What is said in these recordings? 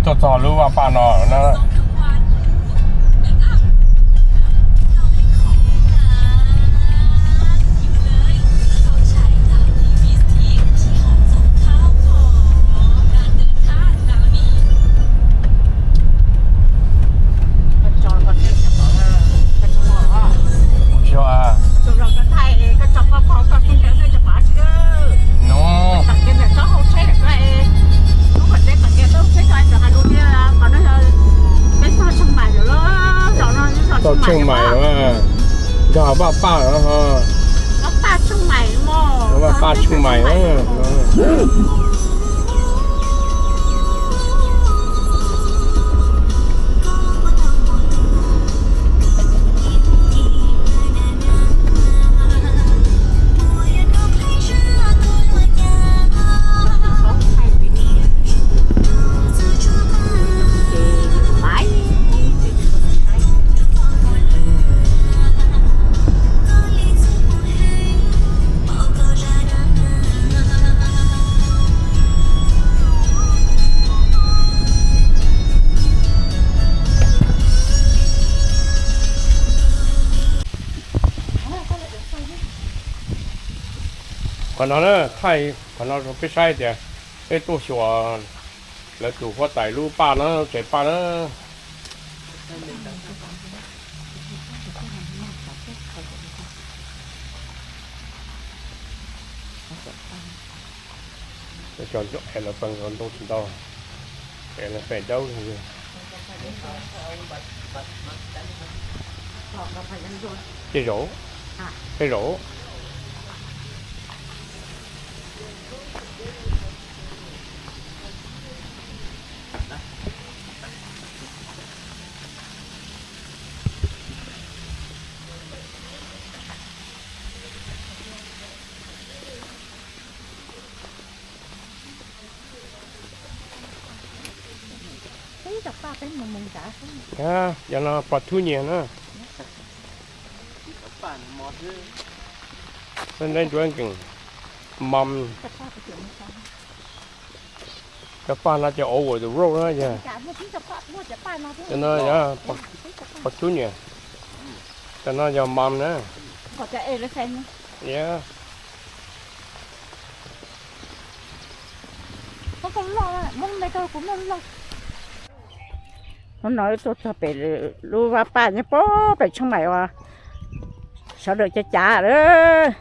Tuaj txog lub vaj paj no na. Tau Tsheej Maim, nkag vaj paj no, vaj paj Tsheej Maim. Qhov no na, thaij qhov no rau peb saib tias peb tuaj xyuas lawv tus huab tais lub paj na, tsev paj na. Cov es lawv pees ntau tsis ntau, es lawv pem dawb. Tej zaum, tej zaum. Cov no pos thub nyias na. Sunday drinking, mom. Cov paj no ces over the road na yog. Cov no yog pos thub nyias. Cov no yog mom na. Hnub no tuaj txog pem lub vaj paj nyob pem Tsheej Maim uas sawv daws cav cav lawm.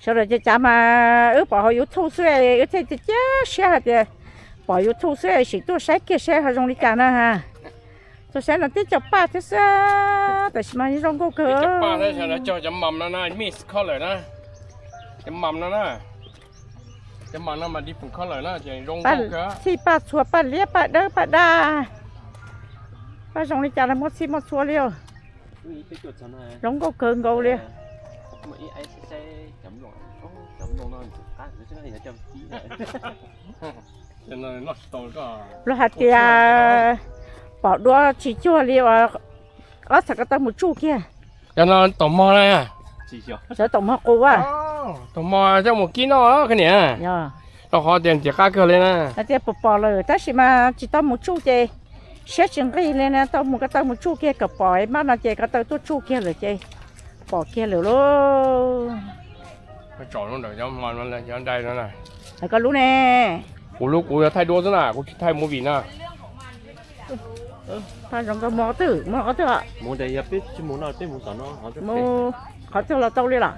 Sawv daws cav cav mas wb pom hauv YouTube xwb, wb thiaj cia siab hais tias pom YouTube xwb, sim tuaj saib kiag saib ho zoo li cas na. Tuaj saib no tib co paj thiab xwb, tab sis mas zoo nkauj kawg. Cov mom no na, mix color na. Cov mom no na, cov mom no mas different color na, ces zoo nkauj kawg. Txhij paj txhua, paj liab, paj dawb, paj daj, paj zoo li cas los muaj txhij muaj txhua li os. Zoo nkauj kawg nkaus li. Luag hais tias pom dua tsis cuag li uas ob txhais ko taw mus tsuj kiag. Cov no taum mog na. Cov taum mog qus a. Taum mog coj mus kib noj koj niam. Rau qhov tias ntxim qab kawg li na. Hais tias pom pom lawm tab sis mas tsis tau mus tsuj ces siab tsis nqig li na, tau mus ko taw mus tsuj kiag kom pom mab no ces ko taw tuaj tsuj kiag lawm ces pom kiag lawm lauj. Koj lub ne? Kuv lub kuv yuav thaij duab xwb na, kuv tsis thaij movie na. Paj zoo nkauj, mus qhov twg, mus qhov twg? Qhov twg los tau li los?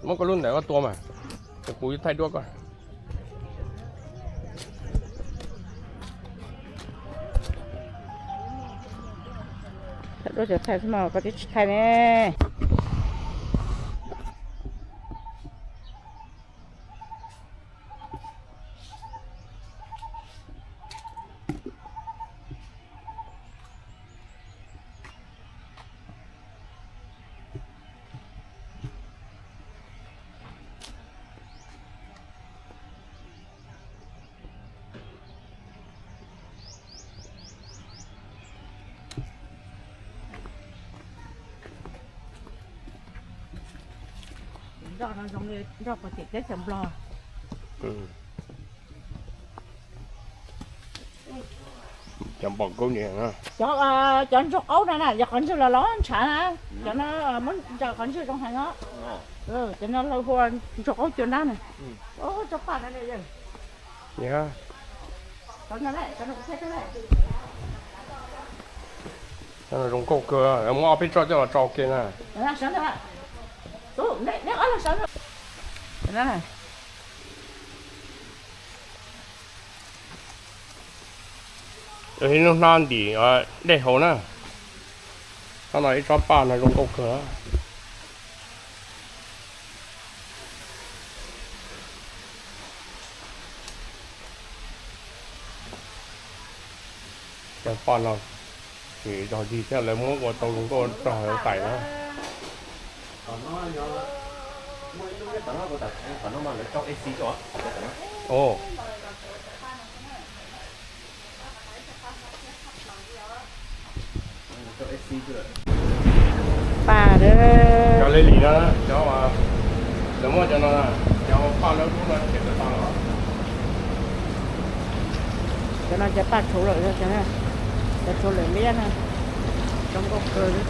Muab koj lub ntawd koj tua mas, kuv yuav thaij duab koj. Thaij duab ces thaij xwb mas koj twb tsis thaij ne. Nroj no zoo li nroj puag tim teb chaws Nplog. Cov npom kub ni, cov, cov ntsuag qaub no na, yog qhov ntswg los los ntshav na, cov no muab ntsaws qhov ntswg zoo heev os. Cov no lawv hu ua ntsuag qaub cua nab na. Tsob paj no, zoo nkauj kawg, muab ob peb tsob coj los tso ke na. Ib lub hnab ntim dej haus na. Hnab no ib tsob paj no zoo nkauj kawg. Cov paj no tsis zog dig thiab, lawv muab ua tau zoo nkauj rau hauv tais na. Paj, cov li li no, cov, lawv muab cov no, cov paj lawv ub no thiaj tawm tas los. Cov no cov paj tshuav lawm, cov tshuav lawm liab na, zoo nkauj kawg li.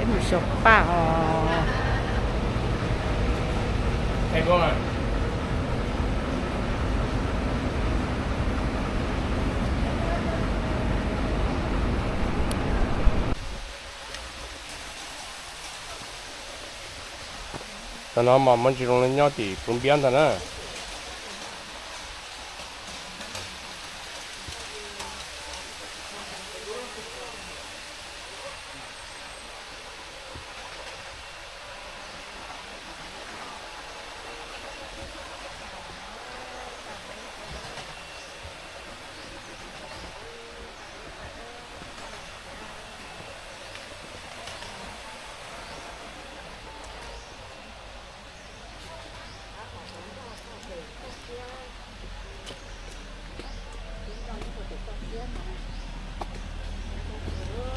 Peb mus xyuas paj os. Cov no mas muaj ntsis zoo li nyob tim Phuv Npiab ntag na.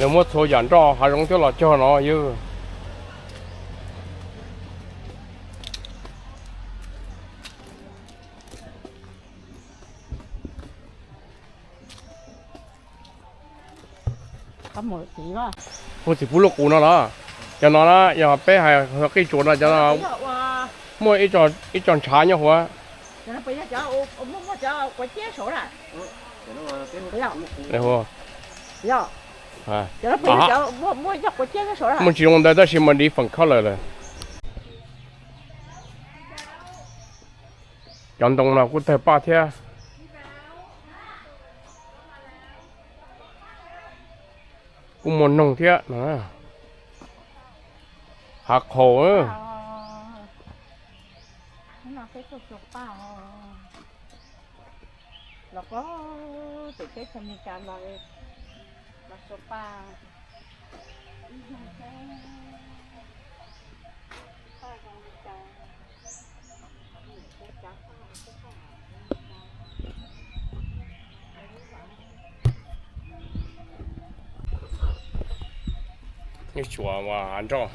Lawv muab txhua yam nroj hav zoov coj los cog no yog. Hu txiv pub luaj qus no los? Cov no na yog peb hais qij tsuas no, cov no muaj ib co ntshav nyob hauv. Muaj ntsis zoo ntawd tab sis mas div feem khawb lawm lawm. Cov ntoo no kuj tawg paj thiab. Kuj muaj noog thiab no. Hav qhaus. Los pem teb chaws Amelikas los, los xyuas paj. Nyob tshuav nroj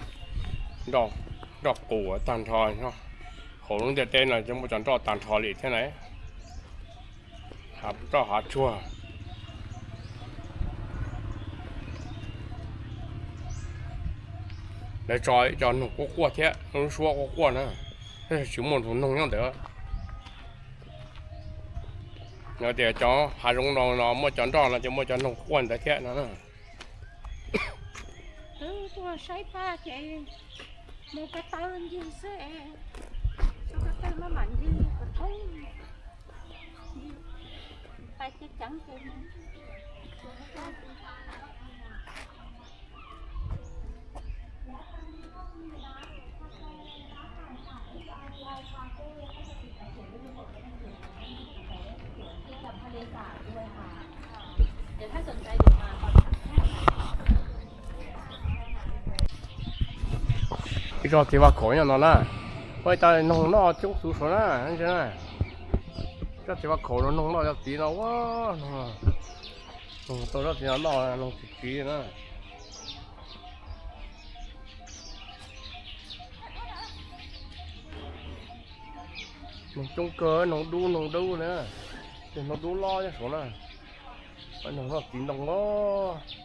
qus tag nrho, hauv lub ntiaj teb no muaj cov nroj tag nrho li thiab na. Nroj hav tsuag. Lawv tso ib co noog quaj quaj thiab, lub suab quaj quaj na, tab sis tsis muaj tus noog nyob ntawd. Yog tias cov hav zoov no no muaj cov nroj no ces muaj cov noog quaj ntawd thiab no. Twb tuaj saib paj ces mus ko taw ncig xwb es, ko taw maj mam ncig kom thoob. Ib tsob txiv vaj khaum nyob no na, ua ib tas noog noj coob xwb saud na. Tsob txiv vaj khaum no noog noj cov txiv no ua, noog tau tsob txiv no noj noog tsis tsiv na. Noog coob kawg, noog dub noog dub na, ces noog dub loj nyob saud na. Noog noj txiv ntoo os.